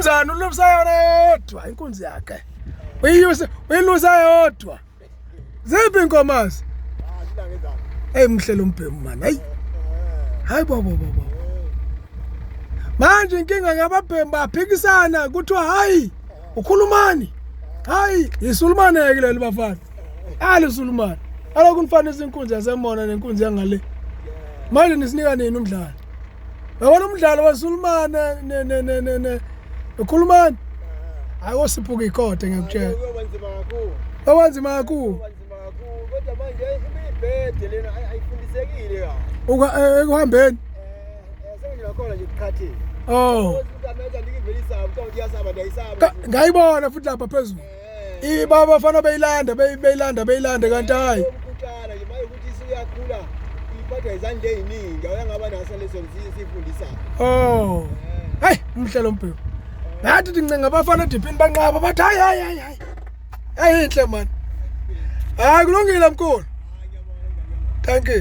Mzana ulusa yona yodwa inkunzi yakhe. Uyiyuse uyilusa yodwa. Ziphi inkomazi? Hey mhle lo mbhemu man. Hey. Hayi bo bo bo bo. Manje inkinga ngababhemu baphikisana kuthiwa hayi ukhulumani. Hayi isulumane ke leli bafana. Ali sulumane. Alokhu nifanisa inkunzi yasemona nenkunzi yangale. Manje nisinika nini umdlalo? Yabona umdlalo wasulumane ne ne ne ne ne ukhulumani. Hayi osiphuka ikhothe ngiyakutshela. Kuyoba nzima kakhulu. Kuyoba nzima kakhulu. Kuyoba nzima kakhulu. Kodwa manje ibibhede lena ayifundisekile kahle. Uka ekuhambeni. Sengithi nakhona nje kuqhathile. Oh. Ngayibona futhi lapha phezulu. Iba abafana beyilanda beyilanda beyilanda kanti hayi. Ukutshala nje manje ukuthi isiyakhula iphathwa izandla eziningi awuyangaba naso leso sifundisa. Oh. Hey, umhle lo mbhemu. Ngathi ndincenga abafana ediphini banqaba bathi hayi hayi hayi hayi. Ayinhle man. Hayi kulungile mkhulu. Thank you.